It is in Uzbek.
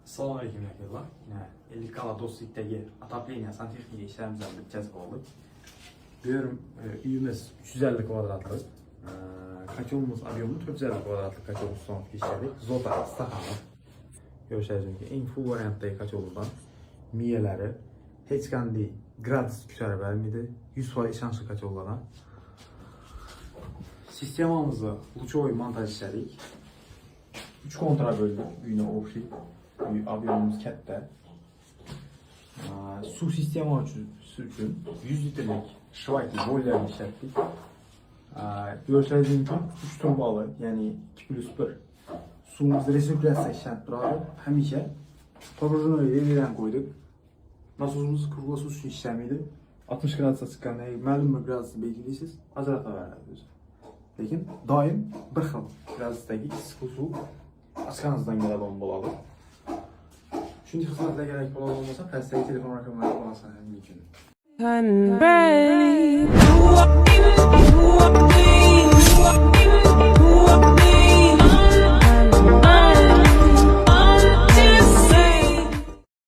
Assalomu alaykum, akalar. Yine Ellikqal'a Do'stlikdagi отопление, santexnika ishlarimizdan bittasi bo'ldi. Bu yer uyimiz 350 kvadratlik. Котёл imiz объём i 450 kvadratlik котёл установка ishladik. Zota Staxanov. Ko'rishingiz mumkin. Eng full variantdagi котёл dan miyalari hech qanday gradus ko'tarib bermaydi. 100% ishonchli котёл lardan. Sistemamizni лучевой montaj ishladik. 3 kontra bo'ldik uyni общий. Uy объём imiz katta. Suv sistema uchun 100 litrlik Shvaki boylerni ishlatdik. Ko'rishingiz mumkin, 3 trubali, ya'ni 2 plus 1 suvimiz resirkulyatsiya ishlanib turadi. Hamisha погружной relyani qo'ydik. Nasosimiz круглосуточно ishlamaydi. 60 gradusga chiqqanda ma'lum bir gradusni belgilaysiz, ajrataveradi o'zi. Lekin doim bir xil gradusdagi issiq suv ochganingizdan keladigan bo'ladi. Shunday xizmatlar kerak bo'ladigan bo'lsa, pastdagi telefon raqamlariga bossangiz mumkin. And ready.